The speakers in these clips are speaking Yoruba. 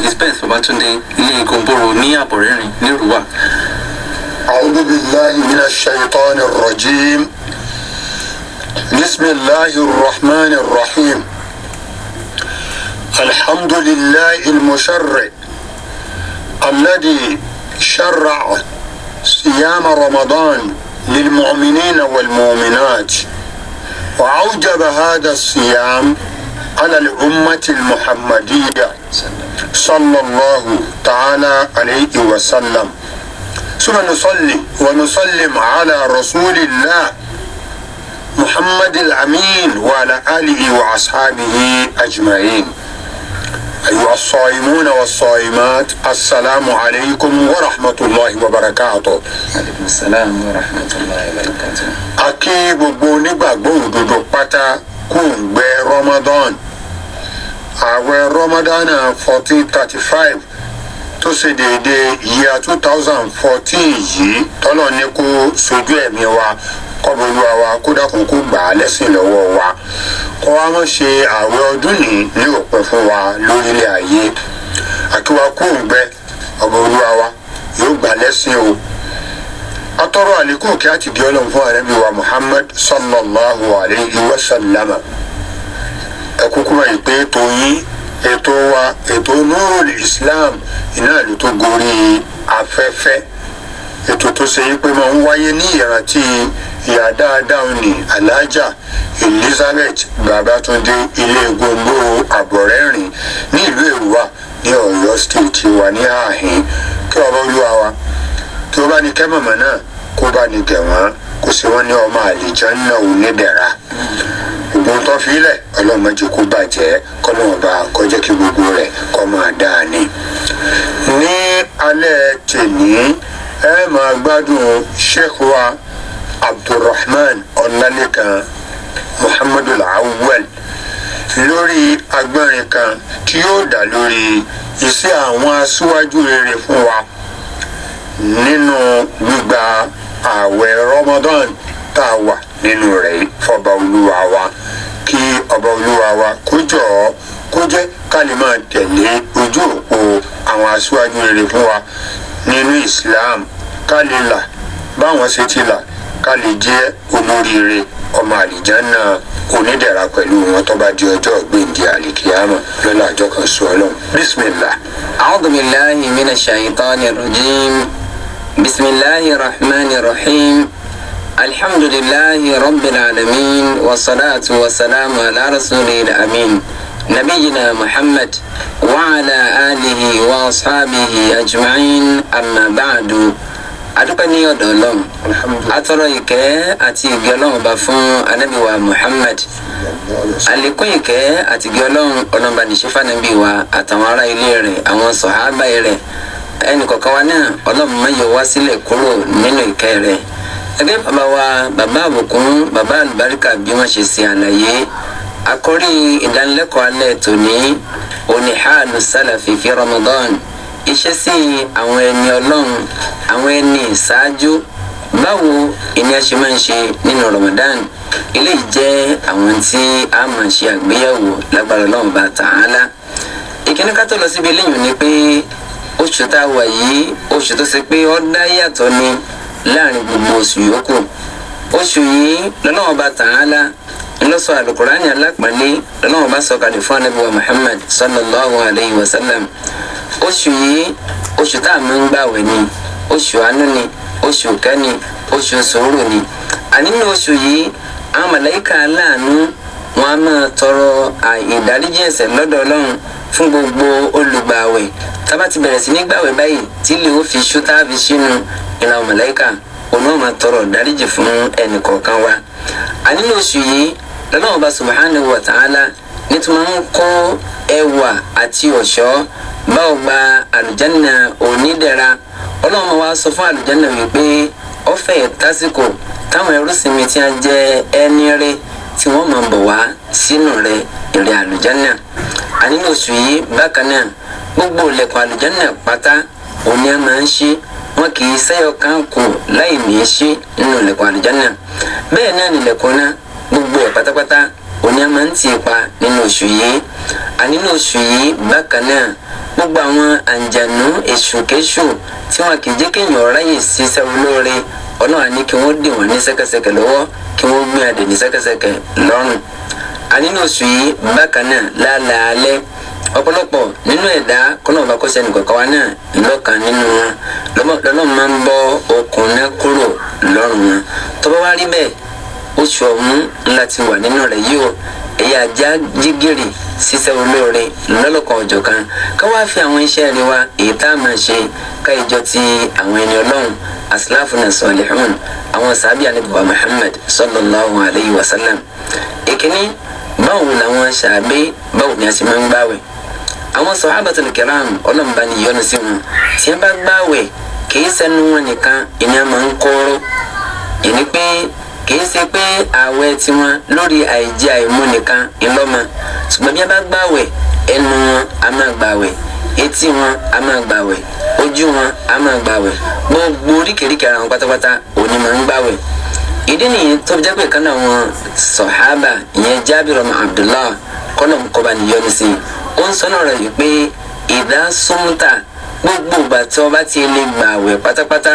Elizabeth Babatunde Ilé Gomboro ní Àbọ̀rẹ́rìn nírúwà. أعوذ بالله من الشيطان الرجيم. بسم الله الرحمن الرحيم. الحمد لله المشرع الذي شرع صيام رمضان للمؤمنين والمؤمنات، وأوجب هذا الصيام على الأمة المحمدية صلى الله تعالى عليه وسلم. ثم نصلي ونسلم على رسول الله محمد الأمين وعلى آله وأصحابه أجمعين. أيها الصائمون والصائمات، السلام عليكم ورحمة الله وبركاته. Aleykum salaam wa rahmatulahi wa barakatuh. A kí gbogbo onígbàgbọ́ òdodo pátá kú òǹgbẹ Ramadan, ààwẹ̀ Ramadan 1435 tó ṣe déédéé year 2014 yìí, tọ́lọ̀ ní kó sojú ẹ̀mí wa, kọ́bọ̀ Olúwa wa kó dákun kó gbà á lẹ́sìn lọ́wọ́ wa, kó wá mọ̀ ṣe ààwẹ̀ ọdún ní ní òpin fún wa lórílẹ̀ ayé. Àkíwá kú òǹgbẹ, ọba Olúwa wa yóò gbà lẹ́sìn o. Atọ́rọ̀ àlékún kí á ti di Ọlọ́run fún Ànábì wa Muhammad sallallahu alayhi wa sallama. Ẹ kúkú mọ̀ pé ètò yín, ètò wa, ètò Nurul Islam iná ìlú tó gorí afẹ́fẹ́, ètò tó ṣe yí pé máa ń wáyé ní ìrántí ìyá dáadáa ní Alhaja Elizabeth Babatunde Ilé Gbogbo Àbọ̀rẹ́rìn ní ìlú Èrúwà ní Ọ̀yọ́ State wà ní ààhín. Kí ọba Olúwa wa kí ó bá ní kẹ́ mọ̀mọ́ náà, kó bá ní gẹ̀ wọ́n, kó sì wọ́n ní ọmọ àlìjánnà onídẹ̀ra. Gbogbo tó fi lẹ̀, Ọlọ́run má jẹ́ kó bàjẹ́, kọ́lọ́run bá kó jẹ́ kí gbogbo rẹ̀ kó máa dáa ni. Ní alẹ́ tèmi, ẹ máa gbádùn Sheikh wa Abdulrahman Ọlálékan Muhammadu Awwal lórí agbọ́nrin kan tí yóò dá lórí iṣẹ́ àwọn aṣíwájú rere fún wa nínú gbígba ààwẹ̀ Ramadan tá a wà nínú rẹ̀. Fọba Olúwa wa, kí ọba Olúwa wa kó jọ̀ọ́ kó jẹ́ ká lè máa tẹ̀lé ojú òpó àwọn aṣíwájú rere fún wa nínú Islam, ká lè là báwọn ṣe ti là, ká lè jẹ́ olóríire ọmọ àlìjánná onídẹ̀ra pẹ̀lú wọn tó bá di ọjọ́ gbèǹde àlìkìyàmọ̀ lọ́la àjọ kan sọ Ọlọ́run. Bismillah. أعوذ بالله من الشيطان الرجيم. بسم الله الرحمن الرحيم. الحمد لله رب العالمين، والصلاة والسلام على رسوله الأمين نبينا محمد وعلى آله وأصحابه أجمعين. أما بعد، adúpẹ́ ní ọ̀dọ̀ Ọlọ́run, atọ́rọ ìkẹ́ àti ìgẹ́ Ọlọ́run bá fún Ànábì wa Muhammad. Àlékún ìkẹ́ àti ìgẹ́ Ọlọ́run ọlọ́mọba nìṣẹ́ fànàbí wa àtàwọn ará ilé rẹ̀, àwọn sọ̀hábà rẹ̀, ẹnì kọ̀ọ̀kan wa náà, Ọlọ́run má yọ wá sílẹ̀ kúrò nínú ìkẹ́ rẹ̀. Ẹgbẹ́ bàbá wa, bàbá àbùkún, bàbá àlùbáríkà, bí wọ́n ṣe ṣe àlàyé àkórí ìdánilẹ́kọ̀ọ́ alẹ́ tòní òní, haalu sálàfì fi Ramadan, ìṣesí àwọn ẹni Ọlọ́run, àwọn ẹni ìṣáájú, báwo ìní a ṣe máa ń ṣe nínú Ramadan. Eléyìí jẹ́ àwọn tí a máa ṣe àgbéyẹ̀wò lágbára Ọlọ́run bá tààlà. Ìkíní ká tó lọ síbi eléyìí ni pé oṣù tá a wà yìí, oṣù tó ṣe pé ó dá yàtọ̀ ni láàrin gbogbo oṣù yòókù. Oṣù yìí lọ́lọ́run bá tààlà ńlọ́sọ̀ alukurani alápọ̀nlé lọ́lọ́run bá sọ kalẹ̀ fún Ànábì wa Muhammad sallallahu alayhi wa sallam. Oṣù yìí, oṣù tá a máa ń gbàwẹ̀ ni, oṣù àánú ni, oṣù kẹ́ni, oṣù sùúrù ni. Àní nínú oṣù yìí, àwọn màláíkà aláàánú wọn a máa tọrọ ìdáríjì ẹ̀ṣẹ̀ lọ́dọ̀ Ọlọ́run fún gbogbo olùgbàwẹ̀. Tá bá ti bẹ̀rẹ̀ sí ní gbàwẹ̀ báyìí tí ilé ó fi ṣú tá a fi ṣínú, ìlànà màláíkà òun náà máa tọrọ ìdáríjì fún ẹnì kọ̀ọ̀kan wa. Àní nínú oṣù yìí lọ́lọ́run Ọba subhanahu wa ta'ala nítorí máa ń kó ẹwà àti ọ̀ṣọ́ bá ọgbà àlùjánnà onídẹ̀ra. Ọlọ́run wa sọ fún àlùjánnà wípé ó fẹ́ tásìkò táwọn ẹrúsìn mi tí a jẹ́ ẹni rẹ tí wọ́n máa bọ̀ wá sínú rẹ ìrẹ́ àlùjánnà. Àní ní oṣù yìí bákan náà, gbogbo ilẹ̀kùn àlùjánnà pátá òní a máa ń ṣí, wọn kì í sẹ́yọ kan kù láì ní í ṣí nínú ilẹ̀kùn àlùjánnà. Bẹ́ẹ̀ náà nílẹ̀kùn náà, gbogbo ẹ̀ pátápátá òní a máa ń tì í pa nínú oṣù yìí. Ànínú oṣù yìí bákan náà gbogbo àwọn àǹjànú èṣùkéṣù tí wọn kì í jẹ́ kéèyàn ráyè ṣiṣẹ́ olóore, Ọlọ́run á ní kí wọ́n dè wọ́n ní ṣẹ́kẹ́ṣẹkẹ̀ lọ́wọ́, kí wọ́n gbé adè ní ṣẹ́kẹ́ṣẹkẹ̀ lọ́rùn. Ànínú oṣù yìí bákan náà lálàálẹ́ ọ̀pọ̀lọpọ̀ nínú ẹ̀dá kọ́nà ọba kọ́sẹ́ nìkọ̀ọ̀kan wa náà lọ́kàn nínú wọn lọ́lọ́run máa ń bọ́ okùn náà kúrò lọ́rùn wọn. Tó bá wá rí bẹ́ẹ̀, oṣù ọ̀hún ńlá ti wà nínú rẹ̀ yìí o, ẹ̀yà ajá jígìrì ṣiṣẹ́ olóore lọ́lọ́kan ọ̀jọ̀kan, ká wá fi àwọn iṣẹ́ rẹ̀ wa èyí tá a máa ṣe ká ìjọ ti àwọn ẹni Ọlọ́run aslafuna salihun, àwọn sàbí ànábì wa Muhammad sallallahu alayhi wa sallam. Ìkíní, báwo làwọn sàbí, báwo ni a ṣe máa ń gbàwẹ̀? Àwọn sahabatul kiram, Ọlọ́run bá ní yọ́nú sí wọn, tí wọ́n bá gbàwẹ̀ kì í sẹ́nu wọn nìkan ìní máa ń kóró, ìní pé kìí ṣe pé ààwẹ̀ tiwọn lórí àìjẹ àìmu nìkan ńlọ́mọ, ṣùgbọ́n bí a bá gbàwẹ̀ ẹnu wọn a máa gbàwẹ̀, etí wọn a máa gbàwẹ̀, ojú wọn a máa gbàwẹ̀, gbogbo oríkèéríkèé ara wọn pátápátá òní máa ń gbàwẹ̀. Ìdí nìyí tó fi jẹ́ pé kan náà wọn sọ̀hábà ìyẹn Jábìr ọmọ Abdullah kọ́nà kọ́ba níyọnu sí i, ó ń sọ́nà rẹ̀ yìí pé ìdá súnmùtà gbogbo ìgbà tí wọ́n bá ti lè gbàwẹ̀ pátápátá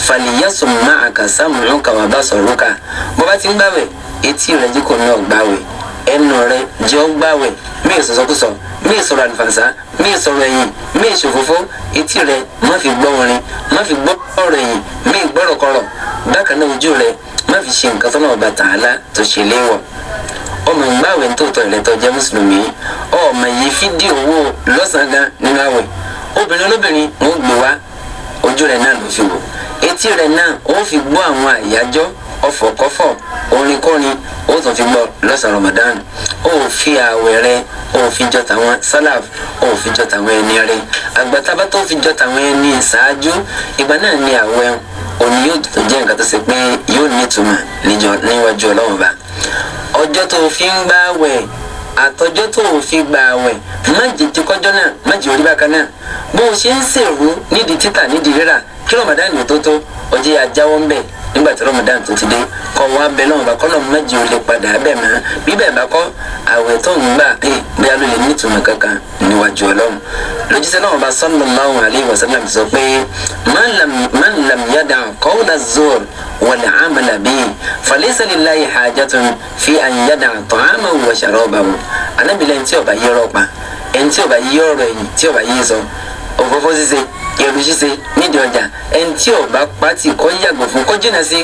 fàlìyàsùn máa kà sámùúkà wà bá sọ̀rọ̀kà, bó bá ti ń gbàwẹ̀ etí rẹ̀ jí kò ní ọ̀gbàwẹ̀, ẹnu rẹ̀ jẹ́ ó gbàwẹ̀, míì sọ̀sọ́kùsọ̀, míì sọ̀rọ̀ àlùfànṣá, míì sọ̀rọ̀ ẹ̀yìn, míì ṣòfófó, etí rẹ̀ má fi gbọ́ orin, má fi gbọ́ ọ̀rọ̀ ẹ̀yìn, míì gbọ́rọ̀kọ̀rọ̀. Bákan náà ojú rẹ̀ má fi ṣe nǹkan tọ́lọ́run bá tààlà tó ṣe léwọ̀. Ọmọ ìgbàwẹ̀ tó tọ̀ ìrẹ́tọ̀ jẹ́ mùsùlùmí, ọmọ yìí fídíò wò lọ́sàn-án gan nínú àwẹ̀, obìnrin olóbìnrin wọn ò gbé wá, ojú rẹ̀ náà ló fi wò, etí rẹ̀ náà ó fi gbọ́ àwọn àyájọ́ ọ̀fọ̀kọ́fọ̀ orin-kórin, ó tún fi gbọ́ lọ́sàn Ramadan. Ó fi ààwẹ̀ rẹ̀ ó fi jọ tàwọn salaf, ó fi jọ tàwọn ẹni rẹ̀ àgbàtàbá tó fi jọ tàwọn ẹni ìṣáájú, ìgbà náà ni ààwẹ̀ òní yóò tó jẹ́ nǹkan tó ṣe pé yóò nítumọ̀ níwájú Ọlọ́run bá. Ọjọ́ tó fi ń gbààwẹ̀ àtọjọ́ tó o fi gba àwẹ̀ má jèjì kọjọ́ náà má jẹ́ orí bákan náà. Bó o ṣe ń ṣèrú nídìí títà nídìí rírà kí Ramadan tó tó ọjọ́ ajáwọ́ ń bẹ̀ nígbà tí Ramadan tó ti dé kọ́ wa bẹ lọ́wọ́ bá kọ́ lọ́wọ́ má jẹ́ o lè padà bẹ̀ mọ́ bíbẹ̀ bá kọ́ àwẹ̀ tó ń gbà bóyá ló lè nítumọ̀ kankan níwájú Ọlọ́run. Lójúṣe náà bá sallallahu alayhi wa sallam sọ pé man lam yada qawla zur wal amala bihi falaysa lillahi hajatun fi an yada ta'amahu wa sharabahu. Anábìlẹ̀ ẹni tí ó bá yí ọ̀rọ̀ pa, ẹni tí ó bá yí ọ̀rọ̀ ẹ̀yìn, tí ó bá yí sọ òfófó ṣíṣe, èrò ṣíṣe nídìí ọjà, ẹni tí ó bá pàtì kọ́ yàgò fún kó jìnnà sí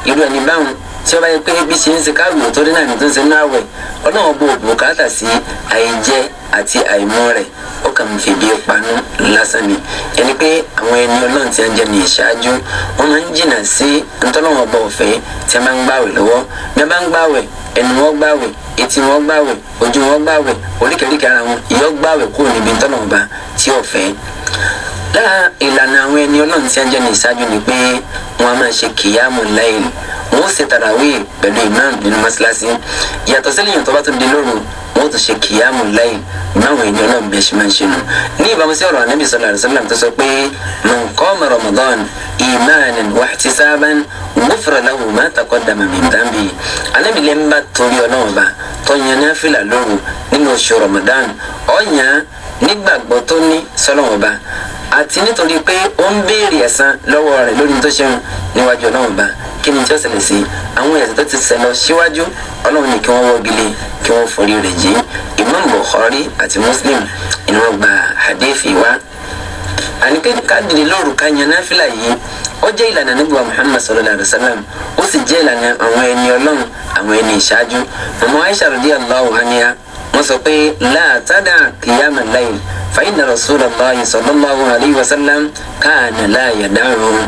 irú ẹni báwọn tí ó bá yẹ pé bí ṣe ń ṣe káwé tó dé náà ní tó ń ṣe náà wẹ̀, Ọlọ́run bò bùkátà sí àìjẹ àti àìmú rẹ̀, ó kàn ń fi bí panú lásán ni. Ẹni pé àwọn ẹni Ọlọ́run tí a ń jẹ ní ìṣáájú wọn máa ń jìnnà sí ntọ́lọ́wọ́n ọba ọ̀fẹ́ tí a máa ń gbàwẹ̀ lọ́wọ́. Bí a bá ń gbàwẹ̀ ẹnu wọn gbàwẹ̀, etí wọn gbàwẹ̀, ojú wọn gbàwẹ̀, oríkèéríkèé ara wọn ìyọ́ gbàwẹ̀ kúrò níbi ntọ́lọ́wọ́n ọba tí ọ̀fẹ́. Lára ìlànà àwọn ẹni Ọlọ́run tí a ń jẹ ní ìṣáájú ni pé wọn a máa ṣe kìyàmù láìl, wọn ó ṣe tàràwí pẹ̀lú imam nínú mọ́ṣáláṣí. Yàtọ̀ sílẹ̀ tó bá tún di lóru wọn ó tún ṣe kìyàmù láìl báwọn ẹni Ọlọ́run bí ẹ ṣe máa ń ṣe nù. Ní ìbámu sí ọ̀rọ̀ Ànábì sallallahu alaihi wasallam tó sọ pé man qama Ramadan imanan wa ihtisaban ghufira lahu ma taqaddama min dhanbi. Ànábì lẹ́ ń bá torí Ọlọ́run bá tó yan náfìlà lóru nínú oṣù Ramadan, ọ̀yàn nígbàgbọ́ tó ní sọ́lọ́run bá àti nítorí pé ó ń béèrè ẹ̀san lọ́wọ́ rẹ̀ lórí tó ṣeun níwájú Ọlọ́run bá, kí ni tí ó ṣẹlẹ̀ sí àwọn ẹ̀ṣẹ̀ tó ti ṣẹ̀ lọ síwájú Ọlọ́run ní kí wọ́n wọ́gilé kí wọ́n forí rẹ̀ jì. Imam Bukhari àti Muslim ni wọ́n gba hadithi wá. Àní ká dìde lóru ká yan náfìlà yìí ó jẹ́ ìlànà Ànábì wa Muhammad sallallahu alayhi wa sallam, ó sì jẹ́ ìlànà àwọn ẹni Ọlọ́run àwọn ẹni ìṣáájú. Màmá Aisha radiyallahu anha wọ́n sọ pé la tada qiyama al-layl fa inna rasulallahi sallallahu alayhi wa sallam kana la yada'uhu.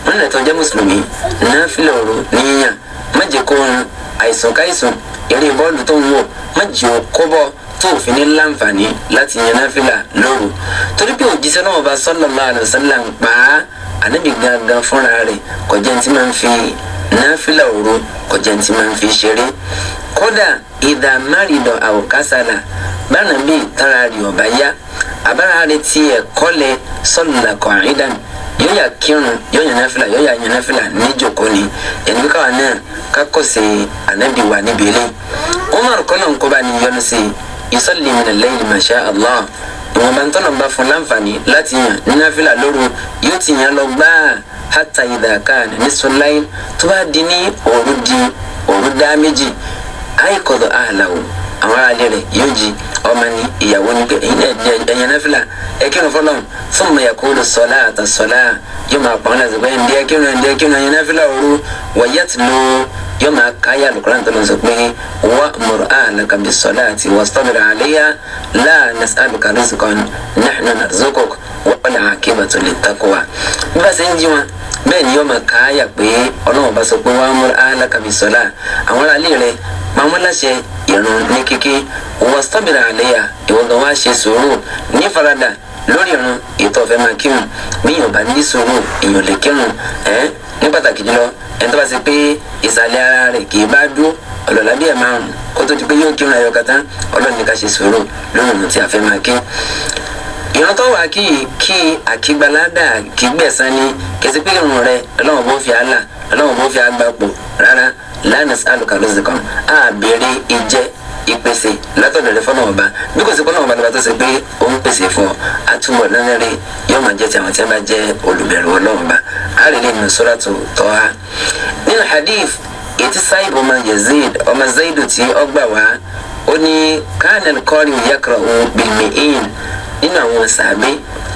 Wọ́n lè tọ́jú mùsùlùmí náfìlà òru níyàn má jẹ́ kó run àìsàn káìsàn eré bọ́ọ̀lù tó ń wò má jẹ́ kó bọ́ tó òfin ní láǹfààní láti yan náfìlà lóru, torí pé òjíṣẹ́ náà bá sallallahu alayhi wa sallam pa á Ànábì gangan fúnra rẹ̀ kọjá tí máa ń fi náfìlà òru kọjá tí máa ń fi ṣeré. Kódà ìdá márìdọ̀ àwòkásálà bára bíi tára rẹ̀ ọ̀bá yá àbára rẹ̀ tiẹ̀ kọ́lẹ̀ sọ̀lá kọ̀ọ̀rídàn yóò yà kírun yóò yan náfìlà yóò yà yan náfìlà níjòkó ni. Ẹni káwa náà kákọ́sẹ̀ Ànábì wà níbi ilé. Umar kọ́nà ń kóbá ní yọnu sí i Yusalli minal layli ma sha Allah, ìwọ̀n bá ń tọ́nà bá fún láǹfààní láti yàn náfìlà lóru yóò ti yàn lọ gbáà. Hatta idha kana nisful layl, tó bá di ní òru di òru dá méjì, ayqadha ahlahu, àwọn aráàlú rẹ̀ yóò jí, ọmọ ni ìyàwó ni pé ẹ̀yìn náfìlà ẹ̀kírun fọlọ́n. Thumma yaqulu salata salat, yóò máa pa wọn láti pé ẹ̀ǹdí ẹ̀kírun ẹ̀ǹdí ẹ̀kírun ẹ̀yìn náfìlà òru. Wa yatlu, yóò máa káyà Al-Qur'an tó lọ sọ pé wa'mur ahlaka bis-salati wastabir 'alayha la nas'aluka rizqan nahnu narzuquk wal 'aqibatu lit-taqwa. Bí wọ́n ṣe ń jí wọn bẹ́ẹ̀ ni yóò máa káyà pé Ọlọ́run bá sọ pé wa'mur ahlaka bis-salati, àwọn aráàlú rẹ̀ pa wọ́n láṣẹ ìrun ní kíkí, wastabir 'alayha, ìwọ gan wá ṣe sùúrù ní faradà lórí ìrun ètò ọ̀fẹ́ máa kírun. Bí èèyàn bá ní sùúrù èèyàn lè kírun ẹ́ ní pàtàkì jùlọ ẹni tó bá ṣe pé ìsàlẹ̀ ara rẹ̀ kì í bá dúró ọlọ́lá bí ẹ̀ márùn kó tó di pé yóò kírun ayọ̀ kàtá. Ọlọ́run ní ká ṣe sùúrù lórí ìrun tí a fẹ́ máa kí. Ìrun tó wà kí kí àkígbaládà kí gbẹ̀san ni, kì í ṣe pé ìrun rẹ̀ Ọlọ́run bó fi àlà Ọlọ́run bó fi àgbàpọ̀ rárá. La nas'aluka rizqan, á béèrè ìjẹ ìpèsè látọ̀dọ̀ rẹ̀ fọ́nà ọba, bí kò sí fọ́nà ọba lọ́ba tó ṣe pé ó ń pèsè fún ọ, àtúbọ̀ lọ́nẹ́rẹ́ yóò máa jẹ́ ti àwọn tí wọ́n bá jẹ́ olùbẹ̀rù Ọlọ́run ọba. A lè nínú Suratu Taha. Nínú hadith ètí Sáìbù ọmọ Yazid ọmọ Zaidu tí ó gbà wá, ó ní kana al-qari'u yaqra'u bil-mi'in, nínú àwọn sàbẹ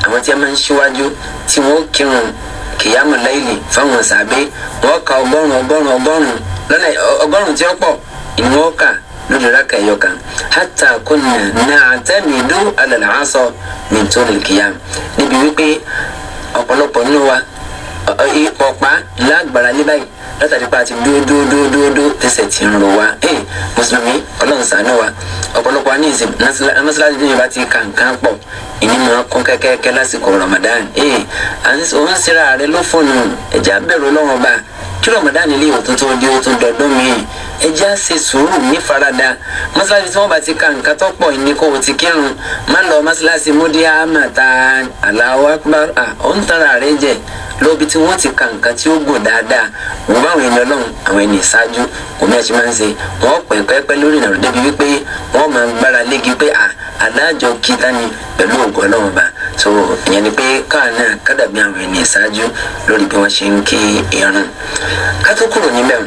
àwọn tí a máa ń ṣíwájú tí wọ́n kírun kìyàmù láìlì fáwọn sàbẹ, wọ́n ka ọgọ́rùn ọgọ́rùn ọgọ́rùn lọ́nà ọgọ́rùn tí ó pọ̀ ìní wọ́n kà lórí raka ẹyọ kan. Hatta kunna na'tamidu ala al-'asa min tulil qiyam, níbi wípé ọ̀pọ̀lọpọ̀ nínú wa ọ̀pá lágbára ní báyìí látàrí pa àti dúró dúró dúró dúró dúró tẹsẹ̀ tí ń ro wa. Mùsùlùmí, Ọlọ́run ṣàánú wa. Ọ̀pọ̀lọpọ̀ wa ní ìsìn mọ́sálásí bí yorùbá ti kà nǹkan pọ̀ ìní máa kún kẹ́kẹ́kẹ́ lásìkò Ramadan. Òun síra rẹ ló fóònù ẹ̀jẹ̀ abẹ́rù Ọlọ́run ọba kí Ramadan ilé ìwòtún tó di ó tún dọdún míì. Ẹjẹ́ á ṣe sùúrù ní farada. Mọ́sálásí tí wọ́n bá ti ka nǹkan tó pọ̀ ní kó o ti kírun, má lọ mọ́sálásí múdí àmàta Allahu Akbar, ó ń tara rẹ jẹ lóbi tí wọ́n ti ka nǹkan tí ó gùn dáadáa. Wọ́n bá àwọn ẹni Ọlọ́run, àwọn ẹni ìṣáájú omi ẹ̀ṣin máa ń ṣe wọ́n pẹ́ pẹ́pẹ́ lórí ìnàró débi wípé wọ́n máa ń gbára léegi pé alájọ kíta ni pẹ̀lú ògo Ọlọ́run ọba. So ìyẹn ni pé káà náà kádàbí àwọn ẹni ìṣáájú lórí bí wọ́n ṣe ń kí irun. Ká tó kúrò níbẹ̀,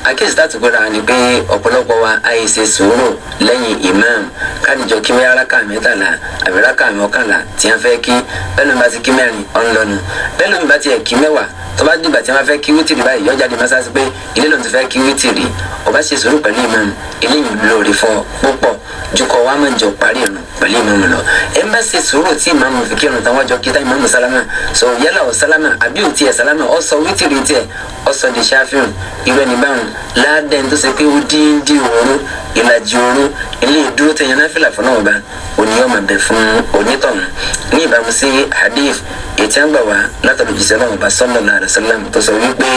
àkíyèsí láti gbọ́dọ̀ ni pé ọ̀pọ̀lọpọ̀ wa àìṣe sùúrù lẹ́yìn imam kádìjọ kí wọ́n rákà 13 àbí rákà 11 tí wọ́n fẹ́ kí. Bẹ́ẹ̀ ló ń bá ti kí 4 ọ̀n lọ́nu, bẹ́ẹ̀ ló ń bá tiẹ̀ kí 10, tó bá dìgbà tí wọ́n fẹ́ kí wítìrì báyìí yọjá di mọ́sáàsì pé ilé lòun ti fẹ́ kí wítìrì. Ó bá ṣe sùúrù pẹ̀lú imam, eléyìí lóore fún ọ púpọ̀ ju kọ́ wa máa jọ parí irun pẹ̀lú imam lọ. Ẹ ń bá ṣe sùúrù tí imam fi kírun táwọn jọ kí tá imam sálámà sọ yálà ọ sálámà àbí ò tiẹ̀ sálámà, ọ sọ wítìrì tiẹ̀ ọ sọ di ṣáfíùn, irú ẹni báwọn ládẹ́ni tó ṣe pé ó díndín òru ìlàjì òru ilé ìdúró tẹ̀yìn náfìlà fún ọba òní ọmọ bẹ fún onítọ̀hún, ní ìbámu sí hadith ètí àgbà wa látọ̀dọ̀ jíṣẹ́ náà ọba sallallahu alaihi wasallam tó sọ wípé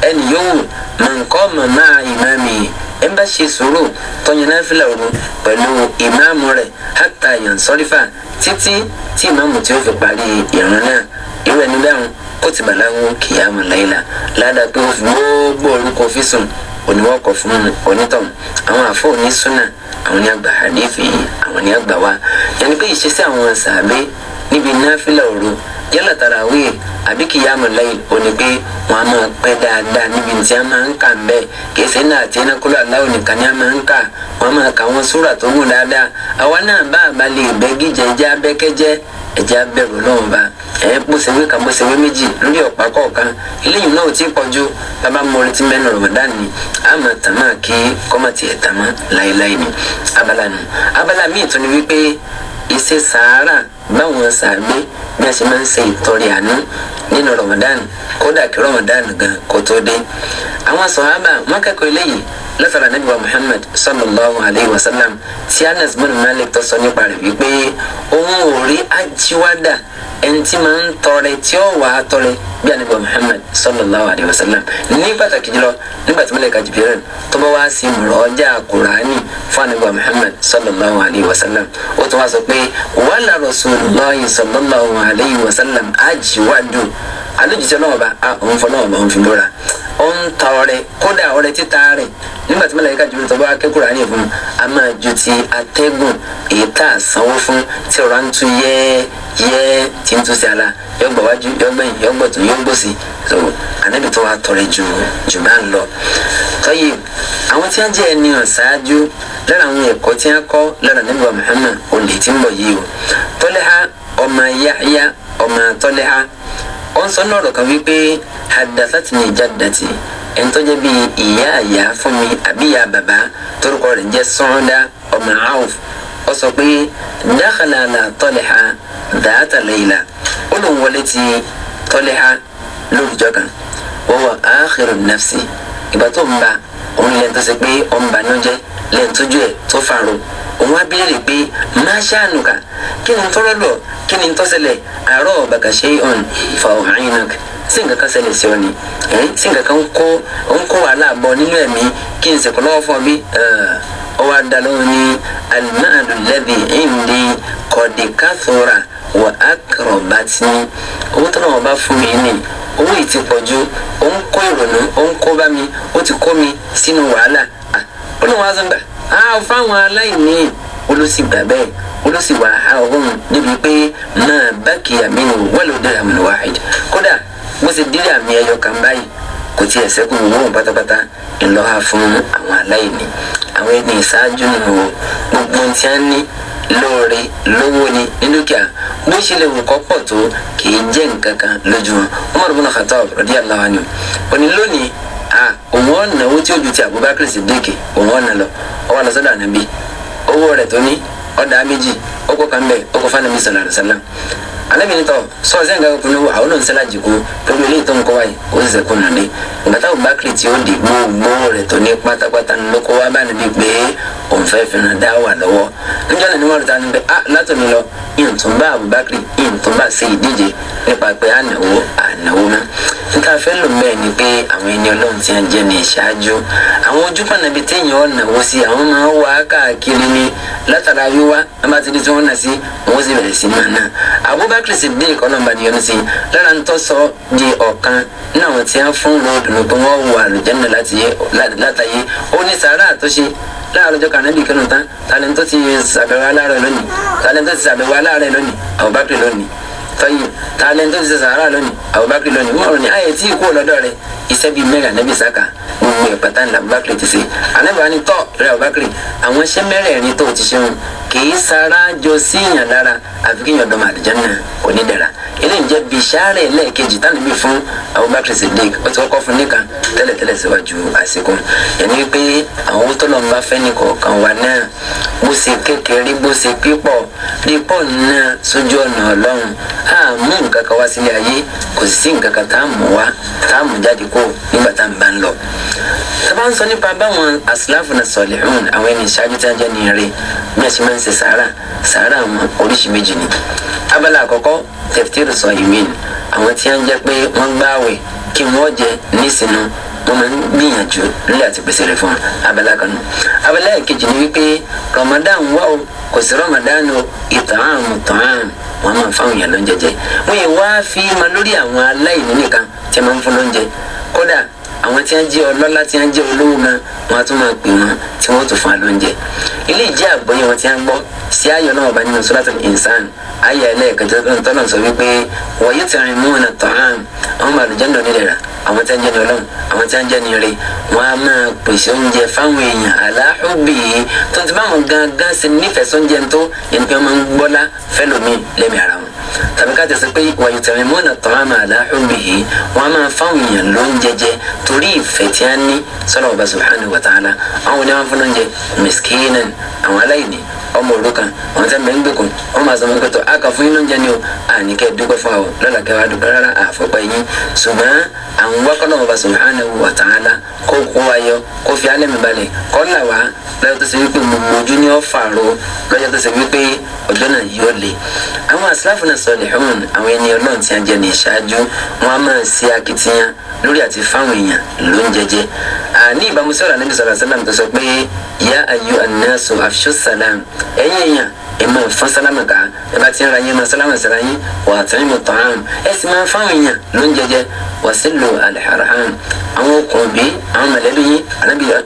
ẹni yòówù man qama ma'a imami, ẹ ń bá ṣe sùúrù tọ́yìn náfìlà òru pẹ̀lú ìmáàmù rẹ̀ hatta yansarifa, títí tí ìmáàmù tí ó fi parí ìrun náà, irú ẹni bẹ́ẹ̀ kutiba lahu qiyamu layla, ládàá pé ó fi gbogbo orúkọ fi sùn oníwọ́kọ̀ fún onítọ̀hún. Àwọn àfọ onísúnà àwọn ní àgbà hadithi àwọn ní àgbà wa, yẹn ni pé ìṣesí àwọn sàbẹ níbi náfìlà òru yálà tarawih àbí kìyàmù layl òní pé wọn a máa pẹ́ dáadáa níbi tí a máa ń kà ń bẹ́ẹ̀. Kìí ṣe náà àti iná kúlọ̀ aláwọ̀ nìkan ni a máa ń kà, wọn a máa kà wọn súrà tó gùn dáadáa. Àwa náà bá a bá lè bẹ́ gíjẹ ẹjẹ́ abẹ́kẹ́jẹ́ ẹjẹ́ abẹ́rù lọ́wọ́ bá ẹ̀ bó ṣe wé kan bó ṣe wé méjì lórí ọ̀pá kọ̀ọ̀kan, eléyìí náà ò tí ì pọ̀jù. Bàbá mọ̀rí tí mẹ́nu Ramadan ni a máa tàn máa kí kọ́mọ̀tì ẹ̀ tàn mọ́ láéláé ni. Abala nu abala míì tún ni wípé ìṣe sàárà báwọn sàgbé bí a ṣe máa ń ṣe ìtọrẹ àánú nínú Ramadan, kódà kí Ramadan gan kó tó dé. Àwọn sọ̀hábà wọn kẹ́kọ̀ọ́ eléyìí látara Ànábì wa Muhammad sallallahu alayhi wa sallam tí Anas bin Malik tó sọ nípa rẹ̀ wípé òun ò rí ajíwádà ẹni tí máa ń tọrẹ tí ó wà á tọrẹ bí Ànábì wa Muhammad sallallahu alayhi wa sallam, ní pàtàkì jùlọ nígbà tí Màláíkà Jibril tó bá wá sí mùrọ̀ọ́jà Kùránì fún Ànábì wa Muhammad sallallahu alayhi wa sallam, ó tún wá sọ pé wàlá Rasulullahi sallallahu alayhi wa sallam ajíwádù alójútì ọlọ́wọ́ bá òun fọlọ́wọ́ bá òun fi bóra ó ń ta ọrẹ, kódà ọrẹ títa rẹ̀ Nígbà tí màláíkà Jibril tó bá ké Kùránì fún a máa ju ti atẹ́gùn èyí tá a sanwó fún tí ọ̀rọ̀ ń tu yẹ́ yẹ́ tí ń tu sí ala, yọ gbọ̀ wájú, yọ gbẹ̀yìn, yọ gbọ̀tún, yọ gbòsì. So anabi tó wà tọrẹ ju jù bá ń lọ. Tọ́yì àwọn tí wọ́n jẹ́ ẹni ọ̀ṣáájú lára àwọn ẹ̀kọ́ tí wọ́n kọ́ lára Ànábì wa Muhammad olè tí ń bọ̀ yìí o. Tọ́lẹ́há ọmọ Yahya ọmọ Tọ́lẹ́há ó ń sọ ní ọ̀rọ̀ kan wípé haddathatni jaddati, ẹni tó jẹ́ bíi ìyá àyà fún mi àbí ìyá bàbá torúkọ rẹ̀ jẹ́ Sọ́ọ́dá ọmọ Auf, ó sọ pé dakhala ala Tọ́lẹ́há dhata layla, ó lóun wọlé ti Tọ́lẹ́há lórúkọ kan, wa huwa akhiru nafsi, ìgbà tó ń ba òun lẹ́nu tó ṣe pé ó ń banújẹ́ lẹ́nu tójú ẹ̀ tó fàrọ̀. Òun wá béèrè pé má ṣàánúkà, kí ni tọ́rọ́ lọ, kí ni tó ṣẹlẹ̀? Àárọ̀ bàkà ṣe ọ̀n fa ọ̀hánìnàk, sí nǹkan kan ṣẹlẹ̀ sí ọ ni, sí nǹkan kan ń kó wàhálà bọ̀ nínú ẹ̀mí, kí n sèkọ́ lọ́wọ́ fún ọ bí? Ọ wá dá lóhùn ní alimáàlú lẹ́bi ìndí kọ̀díkàthora wà á kọ̀rọ̀ bá ti ní owó tó náà wọ́n bá fún mi ní owó yìí ti pọ̀ ju, ó ń kó ìrònú, ó ń kó bá mi, ó ti kó mi sínú wàhálà. Ó lóun wá sọ́gbà á fáwọn aláìní, olùsìgbà bẹ́ẹ̀ olùsìwà ọ̀hún níbi pé máa bá kìyà mí nù wọ́n lò dirham wahid, kódà bó ṣe dirham ẹyọ kan báyìí kò tiẹ̀ sẹ́kù owó pátápátá ńlọ́ha fún àwọn aláìní. Àwọn ẹni ìṣáájú nù o, gbogbo tí a ní lóore lówó ni ní dúkìá bó ṣe lè wù kọ́ pọ̀ tó kì í jẹ́ nǹkan kan lójú wọn. Umar ibn Khattab radiyallahu anhu òní lónìí òun ọ̀nà owó tí ó ju ti Abubakar Siddiq òun ọ̀nà lọ, ó wá lọ sọ́dọ̀ Ànábì, owó rẹ̀ tó ní ọ̀dà méjì ó kó kan bẹ́ẹ̀ ó kó fún Ànábì sallallahu alaihi wasallam. Ànábì ní tọ́ sọ́ọ̀sì nǹkan kan lówó àwọn olóhùn sẹ́lá jìkú pẹ̀lú eléyìí tó ń kọ́ wáyé ó sì sẹ́kù nàdé. Ìgbà táwọn Abubakar tí ó di gbogbo rẹ̀ tó ní pátápátá ló kó wá bá Ànábì pé òun fẹ́ fi ràn dá wà lọ́wọ́. Níjọ́ náà ni wọ́n rẹ̀ ta ni pé látòmí lọ ìtún bá Abubakar ìtún bá ṣe ìdíje nípa pé ànáwó ànáwó mọ́. Níta fẹ́ lò mẹ́ẹ̀ ni pé àwọn ẹni ọlọ́run tí wọ́n jẹ́ ní ìṣáájú àwọn ojúpọ̀nà bíi téèyàn ọ̀nàwó sí àwọn máa ń wá káàkiri ní látara wíwá wọn bá ti di tí wọ́n nà sí wọn sì bẹ̀rẹ̀ sí máa ná. Abubakar Siddiq ọlọ́mọba ni yọnu sí lára ń tọ́sọ di ọ̀kan ní àwọn tí wọ́n fún lóòdùnú pé wọ́n wọ àlùjánnà látàyé. Ó ní sàárà tó ṣe láàárọ̀ ọjọ́ kan níbi ìkíni tán, talẹ́ńtò ti ṣàbẹ̀wò aláàárẹ̀ lónìí, talẹ́ńtò ti ṣàbẹ̀wò aláàárẹ̀ lónìí, Abubakar lónìí, tọ́yì talẹ́ńtò ti ṣe sàárà lónìí, Abubakar lónìí. Wọ́n rò ní ayé tí ìkú ọlọ́dọ̀ rẹ̀ iṣẹ́ bíi mẹ́rin ànábì saka gbogbo ẹ̀ pátá ní Abubakar ti ṣe. Ànábì wa ni tọ́ rẹ̀ Abubakar, àwọn iṣẹ́ mẹ́rẹ̀ẹ̀rin tó ti ṣeun kì í sara jọ sí ìyàn lára àfi kí ìyàn dọ́mọ àlùjánnà onídẹ̀ra. Eléyìí jẹ́ bìṣáárẹ̀ lẹ́ẹ̀kejì tánàbí fún Abubakar Siddiq, ó ti kọ́kọ́ fún nìkan tẹ́lẹ̀tẹ́lẹ̀ síwájú àsìkò. Yẹn ni pé àwọn owó tó lọ́n bá fẹ́ ní kọ̀ọ̀kan wa náà bó ṣe kékeré bó ṣe pípọ̀ dípọ̀ náà sójú ọ̀nà Ọlọ́run, á mú nǹkan kan wá sílé ayé, kò sí nǹkan kan tá a mú wá tá a mú jáde kó nígbà tá a bá ń lọ. Tá a bá ń sọ nípa báwọn asláfù náà salihun, àwọn ẹni ìṣáájú tí wọ́n jẹ́ ní ire bí a ṣe máa ń ṣe sàárà, sàárà àwọn oríṣi méjì ni. Abala àkọ́kọ́ taftiru saimin, àwọn tí wọ́n jẹ́ pé wọ́n gbààwẹ̀ kí wọ́n jẹ nísìnyí wọ́n máa ń gbìyànjú lórí àti pèsè rẹ̀ fún abala kan nù. Abala ẹ̀kejì ni wípé Ramadan wà o kò sí Ramadan o, ìtààmù tààmù wọ́n máa ń fáwọn èèyàn lóúnjẹ jẹ. Wọ́n yìí wá fi máa lórí àwọn aláìní nìkan tí wọ́n máa ń fún lóúnjẹ. Kódà àwọn tí wọ́n jẹ́ ọlọ́lá tí wọ́n jẹ́ olówó gan wọ́n á tún máa pè wọ́n tí wọ́n tún fún wa lóúnjẹ. Ilé ìjẹ́ àgbọ́yé wọn tí wọ́n gbọ́ sí ayọ̀ náà ọba nínú Suratul Insan ayé ẹlẹ́ẹ̀kẹjọ tọ́lọ̀ sọ wípé wa yut'imuna at'am, àwọn màlúùjẹ́ ń dọ̀ nílẹ̀ rà, àwọn tí wọ́n jẹ́ ní ọlọ́run, àwọn tí wọ́n jẹ́ ní ire, wọ́n á máa pèsè oúnjẹ fáwọn èèyàn ala hubbihi, tó ti báwọn gangan ṣe nífẹ̀ẹ́ sóúnjẹ tó yẹn pé wọ́n máa ń gbọ́lá fẹ́lòmíì lẹ́mìí ara wọn. Tàbí ká tẹ̀sí pé wa yut'imuna at'ama ala hubbihi, wọ́n á máa fáwọn èèyàn lóúnjẹ jẹ torí ìfẹ́ tí a ní sọ́dọ̀ ọba subhanahu wa ta'ala. Àwọn oníwọ̀n fún lóúnjẹ miskinan, àwọn aláìní, ọmọ òrukàn, àwọn tí a bẹ ń gbèkùn, wọn máa sọ fún pẹtọ a kà fún yín lóúnjẹ ni o, àní kẹ dúpẹ́ fún àwọn lọ́la kẹwàá dúpẹ́ rárá àfọpẹ́ yín, ṣùgbọ́n àwọn wákọ́lọ́ ọba subhanahu wa ta'ala kó kó wa yọ, kó fi alẹ́ mi balẹ̀, kó là wá lọ́jọ́ tó ṣe wípé gbogbo ojú ni ó fàrọ, lọ́jọ́ tó ṣe wípé ọjọ́ náà yóò le. Àwọn asláfù náà salihun, àwọn ẹni ọlọ́run tí a jẹ ní ìṣáájú, wọn a máa ṣe akitiyan lórí àti fáwọn èèyàn lóúnjẹ jẹ. Ní ìbámu sọ̀rọ̀ Ànábì sallallahu alaihi wasallam tó sọ pé ya ayyuhan nasu afshu salam, ẹ̀yin èèyàn Ẹ máa fọ́n sálámà ká, ẹ bá ti ń ra yín máa sálámà síra yín. Wa at'imu ta'am, ẹ sì máa fáwọn èèyàn ló ń jẹjẹ. Wasilu al-arham, àwọn okùn bí àwọn mọ̀lẹ́bí yín,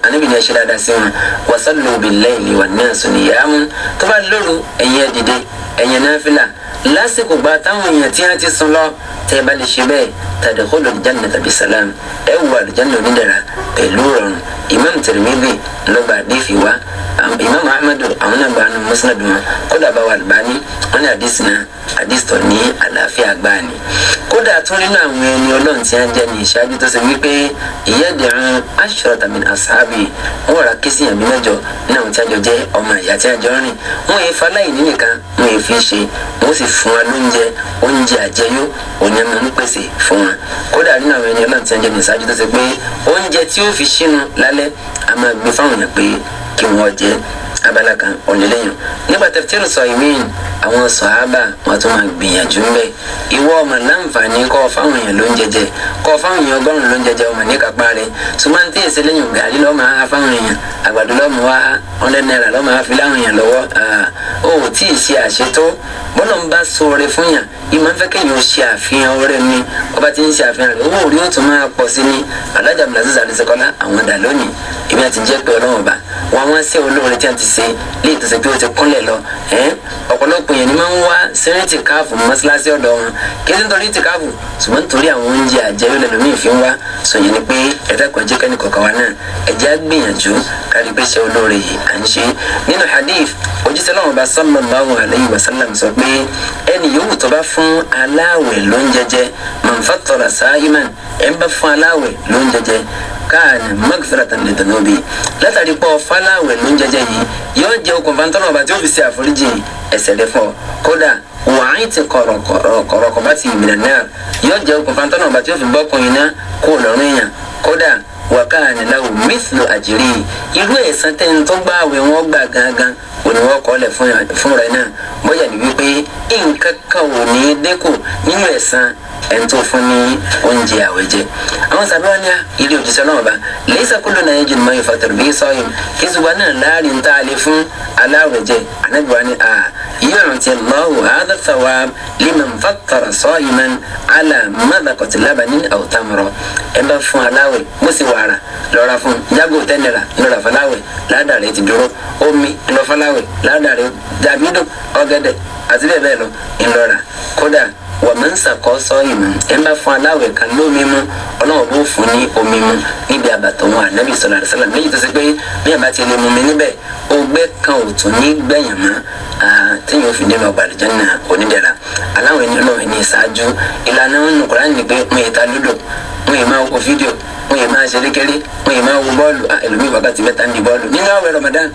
Ànábì ní ẹ ṣe dáadáa sí wọn. Wasallu bil-layli wan-nasu niyamun, tó bá lóru ẹ̀yin ẹ dìde, ẹ̀yin náfìlà lásìkò gba táwọn èèyàn tí wọ́n ti sùn lọ. Tẹ́ ẹ bá lè ṣe bẹ́ẹ̀, tadkhulu al-jannata bisalam, ẹ wọ àlùjánnà onídẹ̀ra pẹ̀lú rọrùn. Imam Tirmidhi ló gba àdìsí wa, Imam Ahmadu àwọn náà gba Musnad wọn, kódà bá wà Albani wọn ní àdìsí náà àdìsí tó ní àlàáfíà gbáà ni. Kódà tún nínú àwọn ẹni Ọlọ́run tí wọ́n jẹ́ ní ìṣáájú tó ṣe wípé yad'u ashrata min ashabi, wọn rà kí sí àmì mẹ́jọ ní àwọn tí a jọ jẹ́ ọmọ ìyá tí a jọ rìn. Wọn yìí faláìní nìkan wọn yìí fi ṣe, wọn sì fún wa lóúnjẹ, oúnjẹ àjẹyó òní ẹ máa ń pèsè fún wa. Kódà nínú àwọn ẹni Ọlọ́run tí wọ́n jẹ́ ní ìṣáájú tó ṣe pé oúnjẹ tí ó fi ṣínu lálẹ́ a máa gbé fáwọn èèyàn pé kí wọ́n jẹ. Abala kan ọ̀nẹ́lẹ́yìn nígbà tafsir Saimin, àwọn sọ̀hábà wọn tún máa gbìyànjú ń bẹ̀. Ìwọ ọmọ láǹfààní kọ́ fáwọn èèyàn ló ń jẹjẹ, kọ́ fáwọn èèyàn 100 ló ń jẹjẹ, ọmọ ní kápá rẹ̀. Ṣùgbọ́n tí èsì lẹ́yìn gàrí lọ́ọ́ máa ha fáwọn èèyàn, àgbàdo lọ́ọ́ máa ha, 100 naira lọ́ọ́ máa fi láwọn èèyàn lọ́wọ́, ó ò tí ì ṣe àṣetó. Bọ́lá ń bá sọ̀rọ̀ fún yàn, ìmọ̀ ń fẹ́ kéèyàn ṣe àfihàn ọ̀rẹ́ mi. Ọba tí ń ṣe àfihàn rẹ̀, owó orí ó tún máa pọ̀ sí ní. Alhaji Abdulaziz Adesekola àwọn dà lónìí, èmi àti jẹ́ pé Ọlọ́run ọba wọn wọ́n ṣe olóore tí a ti ṣe léyìí tó ṣe pé ó ti kúnlẹ̀ lọ. Ọ̀pọ̀lọpọ̀ èèyàn ni máa ń wá sẹ́rìn tìkáàfù mọ́ṣáláṣí ọ̀dọ̀ wọn, kí ẹ nítorí tìkáàfù, ṣùgbọ́n nítorí àwọn oúnjẹ àjẹyó lẹ́lòmíì fi ń wá. Sọ̀yìn ni pé ẹ̀dá kan jẹ́ kẹ́ni kọ̀ọ̀kan wa náà, ẹ̀jẹ̀ á gbìyànjú kárí pé ṣe olóore yìí à ń ṣe. Nínú hadith òjíṣẹ́ Ọlọ́run bá sallallahu alayhi wa sallam sọ pé ẹni yòówù tó bá fún aláwẹ̀ lóúnjẹ jẹ, man fattara sa'iman, ẹ̀ ń bá fún aláwẹ̀ lóúnjẹ jẹ, káàní magfiratan lidunubi, látàrí pọ̀ fáláwẹ̀ lóúnjẹ jẹ yìí yóò jẹ́ okùnfà ntọ́nà ọba tí ó fi ṣe àforíjì ẹ̀ṣẹ̀ rẹ̀ fún ọ. Kódà wàá ti kọ̀rọ̀kọ̀rọ̀ bá ti ìmìnà náà, yóò jẹ́ okùnfà ntọ́nà ọba tí ó fi bọ́kùn iná kó lọ́rùn èèyàn. Kódà wàkàní lahu mithlu àjírí, irú ẹ̀san tẹ́ ń tó gbà àwẹ̀ wọn gbà gangan òní wọn kọ́ lẹ̀ fún rẹ̀ náà. Bóyá ní wípé nǹkan kan ò ní dínkù nínú ẹ̀san ẹni tó fún ní oúnjẹ àwẹ̀ jẹ. Àwọn sábẹ́ wọn ní ilé òjíṣẹ́ náà bá laysa kulluna yajidu ma yufattiru bihi sa'im, kí ṣùgbọ́n náà láàrin tá a lè fún aláwẹ̀ jẹ. Ànábì wa ní yu'ti Allahu hadha thawab liman fattara sa'iman ala madaqati labanin aw tamra. Ẹ bá fún aláwẹ̀ bó sì wàrà lọ́ra fún jágò 10 naira lọ́ra fọláwẹ̀, ládàá rẹ̀ ti dúró. Omi lọ́fọláwẹ̀, ládàá rẹ̀ dàbídùn, ọ̀gẹ̀dẹ̀ àti bẹ́ẹ̀ bẹ́ẹ̀ lọ ńlọra. Kódà wà máa ń sàkọ́ sọ ìmọ̀, ẹ bá fún aláwẹ̀ kan lómi mu, Ọlọ́run bó fún ní omi mu níbi àbàtọ̀ wọn Ànábì sallallahu alaihi wasallam méjì tó ṣe pé bí àbá ti lè mú mi níbẹ̀, ọgbẹ́ kan ò tún ní gbẹ̀yàn mọ́ téèyàn ò fi nínú ọgbà àlùjánnà onídẹ̀ra. Aláwọ̀ ẹni Ọlọ́run ẹni ìṣáájú, ìlànà nínú Kùránì ni pé wọ́n yìí ta lúdò, wọ́n yìí máa wo fídíò, wọ́n yìí máa ṣeré kéré, wọ́n yìí máa wo bọ́ọ̀lù. Ẹlòmíì wákàtí 3 ní bọ́ọ̀lù nínú àwẹ̀ Ramadan,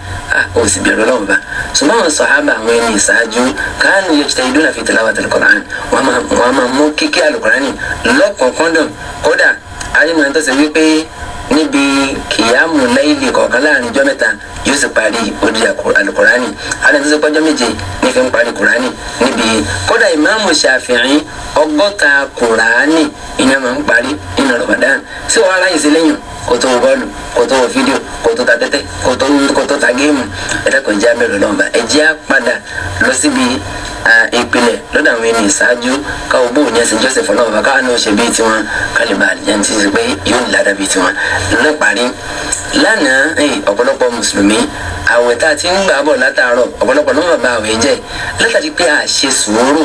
ó sì bẹ̀rù Ọlọ́run bá. Ṣùgbọ́n àwọn sàhábà, àwọn ẹni ìṣáájú, kanu yajtahiduna fi tilawatil Qur'an, wọ́n máa mú kíké àlùkùránì lọ́kùnkúndùn. Kódà arínú ẹni tó ṣe wípé níbi kìyàmù láìlì kọ̀ọ̀kan láàrin ijọ́ 3 yóò sì parí odi alukurani, alẹ́ tó ṣe pọ́jọ́ 7 ní fi ń parí kurani níbi. Kódà ìmáàmù Ṣàfi'í 60 kurani iná máa ń parí nínú Ramadan. Sí wàhálà yìí sí lẹ́yìn kó tó wo bọ́ọ̀lù, kó tó wo fídíò, kó tó ta tẹ́tẹ́, kó tó ta géèmù? Ẹ̀dá kan jẹ́ abẹ́rẹ́ lọ́nba, ẹ jẹ́ á padà lọ síbi ìpìlẹ̀ lọ́dọ̀ àwọn ẹni ìṣáájú, káwọ́ bóun ní ẹsẹ̀ Joseph ọlọ́run bá káwọn náà ṣe bíi tiwọn, kálíbà àlìjáde ti ṣe pé yóò ní ládàá bíi tiwọn. Lọ́parí lánàá, ọ̀pọ̀lọpọ̀ mùsùlùmí, àwẹ̀ tá a ti ń gbà bọ̀ látàárọ̀, ọ̀pọ̀lọpọ̀ ló ń bá àwẹ̀ jẹ́ látàrí pé a ṣe sùúrù.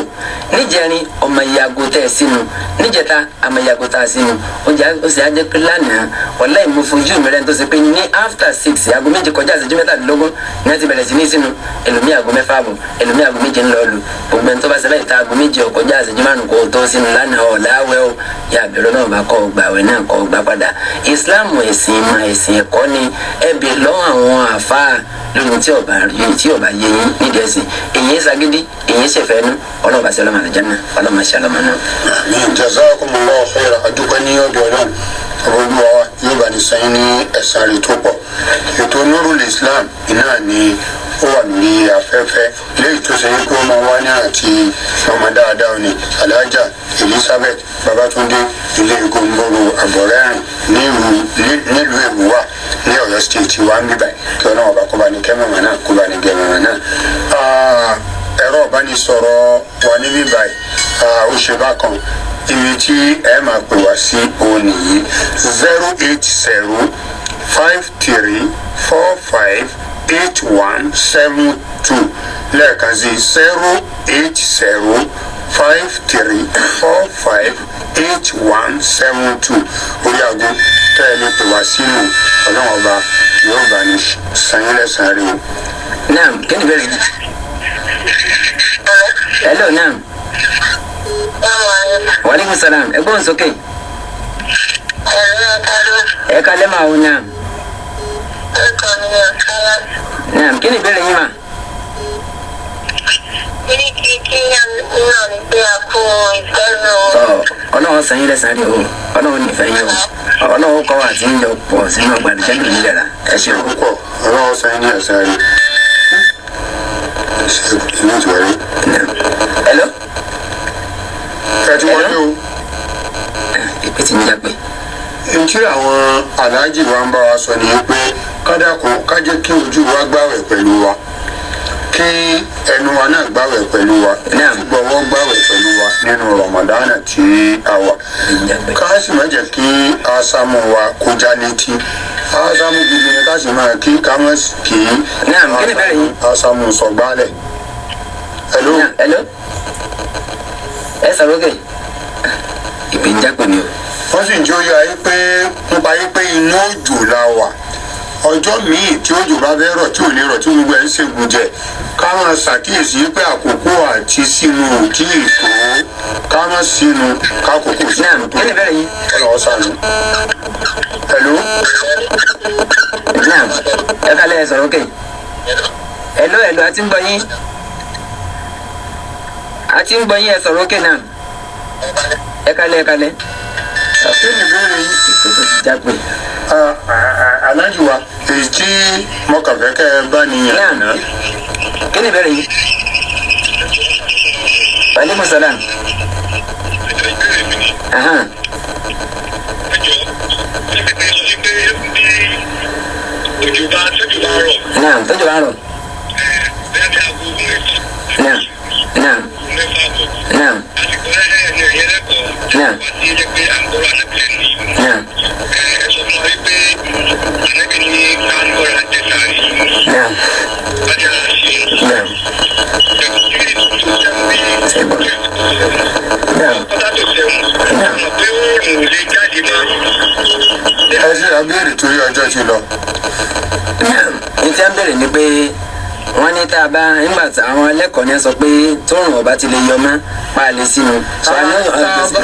Níjẹrin ọmọ ìyàgò tẹ̀ sínú, níjẹta ọmọ ìyàgò tá a sínú, ó sì á jẹ́ pé lánàá wàláhì mo fojú mi rẹ̀ tó ṣe pé ní after 6, aago 7 kọjá ìṣẹ́jú 17 ní a ti bẹ̀rẹ̀ sí ní sínú. Ẹlòmíì aago 6:30, ẹlòmíì aago 7 ń lọ lù. Gbogbo ẹni tó bá ṣẹlẹ̀ ìta aago 7 kọjá ìṣẹ́jú 5 kó tó sínú lánàá, ọ̀làwẹ̀ o, yà bẹ̀rẹ̀ náà bá kọ́ gbà àwẹ̀ náà kọ́ gbà padà. Islam ẹ̀sìn ìmọ̀, ẹ̀sìn ẹ̀kọ́ ni. Ẹbí lọ́wọ́ àwọn àfáà lórí tí ọba yé yín nídìí ẹ̀sìn. Èyí ṣagídí, èyí ṣèfẹ́nu. Ọlọ́ọ̀bá sí ọlọ́mọ àlùjánnà, ọlọ́mọ ṣe ọlọ́mọ náà. Àmín, jazakumullahu khaira. Adúpẹ́ ní ọ̀dọ̀ Ọlọ́run Olúwa wa, yóò bá ní sẹ́yìn ní ẹ̀san rẹ̀ tó pọ̀. Ètò Nurul Islam iná ni ó wà lórí afẹ́fẹ́ léyìí tó ṣe pé ó máa wá ní àti ọmọ dáadáa ni Alhaja Elizabeth Babatunde ilé Gomboro Àbọ̀rẹ́rìn nílùú Èrúwà. Ní Ọ̀yọ́ State wa ń bíbà, kí Ọlọ́run ọba kó bá ní kẹ́ màmá náà, kó bá ní gẹ́ màmá náà. Ẹ̀rọ ìbánisọ̀rọ̀ wa ní bíbà yìí, ó ṣe bákan. Ibi tí ẹ máa pè wá sí òun nìyí: 08053458172. Lẹ́ẹ̀kan sí, 08053458172. Orí aago tẹ́ ẹ lè pè wá sínú. Ọlọ́run ọba yóò bá ní san yín lẹ́san rí o. Naam, kí ni ìbéèrè yín? Hello, naam. Wa alaikum salam. Ẹ gbóhùn sókè. Ẹ kalẹ́ máa wo. Naam. Naam, kí ni ìbéèrè yín mà? Ní kí náà ní pé a kú ìfẹ́ràn. Tọ́, Ọlọ́run san yín lẹ́san rí o. Ọlọ́run nífẹ̀ẹ́ yín o. Ọlọ́run kọ́ wa àti ń jọ pọ̀ sínú ọgbà àdìjẹ́ nìyí lẹ́la. Ẹ ṣeun. Púpọ̀. Ọlọ́run san yín ní ẹ̀san rí. Ṣe inú ti wọlé? Naam. Hello. Ẹ ti wọlé o. Ìpè tí ń jágbe. Ntí àwọn aláàjì wa ń bá wa sọ ni pé kádàkùn, ká jẹ́ kí ojú wa gbàwẹ̀ pẹ̀lú wa, kí ẹnu wa náà gbàwẹ̀ pẹ̀lú wa, Naam. kí gbọ́wọ́ gbàwẹ̀ pẹ̀lú wa nínú Rọmọdánà tí a wà, Ń jágbe. ká sì má jẹ́ kí ásámù wa kó já létí. Ásámù gidi ni ká sì máa kí, ká má kí. Naam, kí ni ìbéèrè yín? Ásámù sọgbálẹ̀. Hello. Naam, hello. Ẹ sọ̀rọ̀ òkè. Ìpè ń jágbe ni o. Wọ́n sì ń jó yọ ayé pé nípa ayé pé inú òjò la wà. Ọjọ́ míì tí òjò bá fẹ́ rọ̀, tí ò ní rọ̀, tí gbogbo ẹ̀ ń ṣègùn jẹ, ká máa ṣàkíyèsí pé àkókò àti sínú ò tí ì tó. Ká má sínú kákòókò sínú Naam, tó. kí ni ìbéèrè yín? Ọlọ́wọ́ sànù. Hello. Naam, ẹ kalẹ́, ẹ sọ̀rọ̀ òkè. Hello, hello, a ti ń gbọ́ yín. A ti ń gbọ́ yín, ẹ sọ̀rọ̀ òkè náà. Ẹ kalẹ́, ẹ kalẹ́. Kí ni ìbéèrè yín? Ìpè tó ti jágbe. Aláàjì wa, èyí tí mo kàn fẹ́ kẹ́ ẹ bá nìyẹn. Naam. Kí ni ìbéèrè yín? Aleykum salaam. Ìbéèrè mi ni, ẹjọ́ níbi sọ pé bí òjò bá tójò bá rọ̀, Naam, tójò bá ń rọ̀. bẹ́ẹ̀ bí aago 6, Naam. Naam. 6:30 bọ̀, Naam. àsìkò ẹ̀yẹ ẹ̀yẹ lẹ́kọ̀ọ́ Naam. wá sí ilé pé à ń gbọ́rọ̀ ànábìlẹ̀ ní. Naam. Ẹ sọ fún wa wípé ànábì ní ká ń gbọ́rọ̀ àjẹsàrí Naam. láti àṣì. Naam. Naam. 6:45, mọ̀ pé oòrùn ò lè jáde mọ́. Ẹ ṣe àbẹ̀rẹ̀ torí ọjọ́ ti lọ. Naam. Ní tí a ń bèrè ni pé wọ́n ní tá a bá nígbà tí àwọn ẹlẹ́kọ̀ọ́ ní sọ pé tóòrùn ọba ti lè yọ mọ́ pa lè sínú. Sọ àná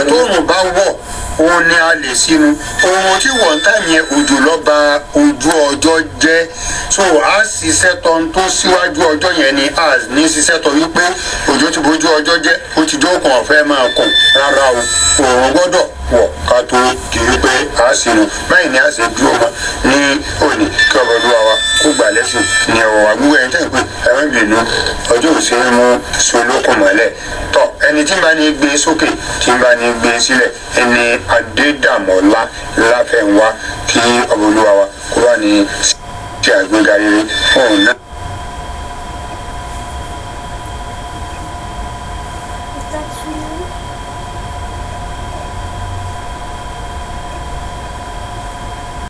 Tóòrùn bá wọ̀, òun ni a lè sínú. Ohun tí wọ́n ń tà yẹn, òjò lọ ba ojú ọjọ́ jẹ́, so a ṣiṣẹ́ tọ́ ń tó síwájú ọjọ́ yẹn ni. A ní ṣiṣẹ́ tọ́ wípé òjò ti bójú ọjọ́ jẹ́, ó ti jókòó ọ̀fẹ́ máa kùn. Rárá o, òòrùn gbọ́dọ̀ wọ̀ ká tó kì í pé a sínú. Báyìí ni a ṣe dúró mọ́ ní òní. Kí ọba olúwa wa kó gbà lẹ́sìn ní ọ̀rọ̀ wa. Gbogbo ẹ̀yin tẹ́ ń pè, ẹ má bínú, ọjọ́ ò ṣe é mú solókùn mọ́lẹ̀ tọ́. Ẹni tí ń bá ní gbé sókè, tí ń bá ní gbé sílẹ̀, ẹni Adédàmọ́lá Láfẹ̀wá, kí ọba olúwa wa kó bá ní ṣe àgbéga rere fún òun náà.